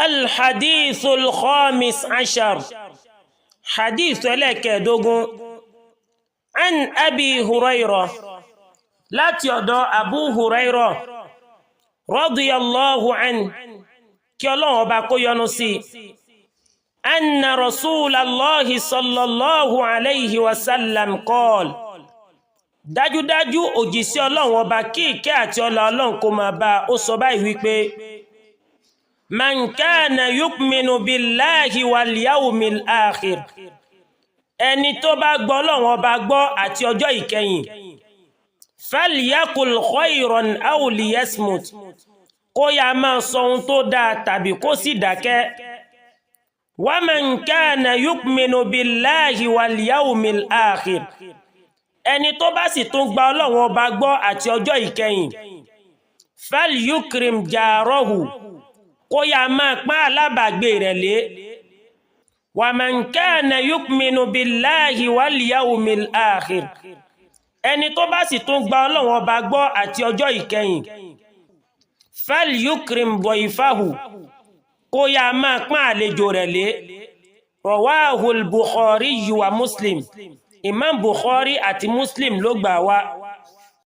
Alhadithu alkhamis ashar, hadith ẹlẹ́kẹ̀ẹ́dógún. An Abi Hurayra, láti ọ̀dọ̀ Abu Hurayra, radiyallahu an, kí Ọlọ́run ọba kó yọ́nú sí, anna Rasulallahi sallallahu alayhi wa sallam qala, dájúdájú òjìṣẹ́ Ọlọ́run ọba, kí ìkẹ́ àti ọlá Ọlọ́run kó máa bá, ó sọ báyìí wípé: man kana yu'minu billahi wal yawmil akhir, ẹni tó bá gbọ́ Ọlọ́run ọba gbọ́ àti ọjọ́ ìkẹyìn, falyaqul khayran aw liyasmut, kó yá máa sọ ohun tó dáa tàbí kó sì dákẹ́. Wa man kana yu'minu billahi wal yawmil akhir, ẹni tó bá sì tún gba Ọlọ́run ọba gbọ́ àti ọjọ́ ìkẹyìn, falyukrim jarahu, kó yá máa pọ́n alábàágbé rẹ̀ lé. Wa man kana yu'minu billahi wal yawmil akhir, ẹni tó bá sì tún gba Ọlọ́run ọba gbọ́ àti ọjọ́ ìkẹyìn, falyukrim dayfahu, kó yá máa pọ́n àlejò rẹ̀ lé. Rawahul Bukhari wa Muslim. Imam Bukhari àti Muslim ló gbà wá.